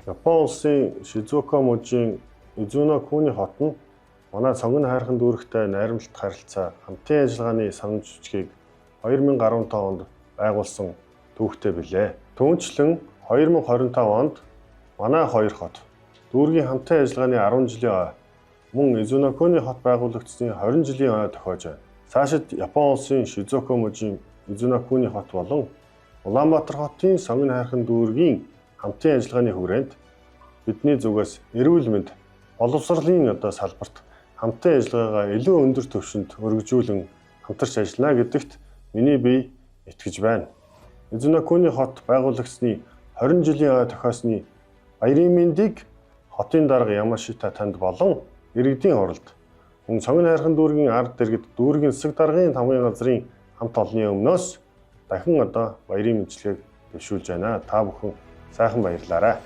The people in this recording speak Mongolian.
Япон улсын Шизуока мужийн Изунокуни хот нь манай Сонгон хайрхан дүүрэгтэй найрамдалт харилцаа хамтын ажиллагааны санамж бичгийг 2015 онд байгуулсан түүхтэй билээ. Түүнчлэн 2025 онд манай хоёр хот дүүргийн хамтын ажиллагааны 10 жилийн ой мөн Изунокуни хот байгуулагдсаны 20 жилийн ой тохиож байна. Цаашид Япон улсын Шизуока мужийн Изунокуни хот болон Улаанбаатар хотын Сонгон хайрхан дүүргийн хамтын ажиллагааны хүрээнд бидний зүгээс эрүүл мэнд боловсролын одоо салбарт хамтын ажиллагаагаа илүү өндөр түвшинд өргөжүүлэн хамтарч ажиллана гэдэгт миний бие итгэж байна. Изунокуни хот байгуулагдсаны 20 жилийн ой тохиосны баярын мэндийг хотын дарга Ямашита танд болон иргэдийн хуралд мөн Сонгон хайрхан дүүргийн ард дэргэд дүүргийн засаг даргын тамгын газрын хамт олонны өмнөөс дахин одоо баярын мэндчилгээг дэвшүүлж байна. Та бүхэн сайхан баярлаарай.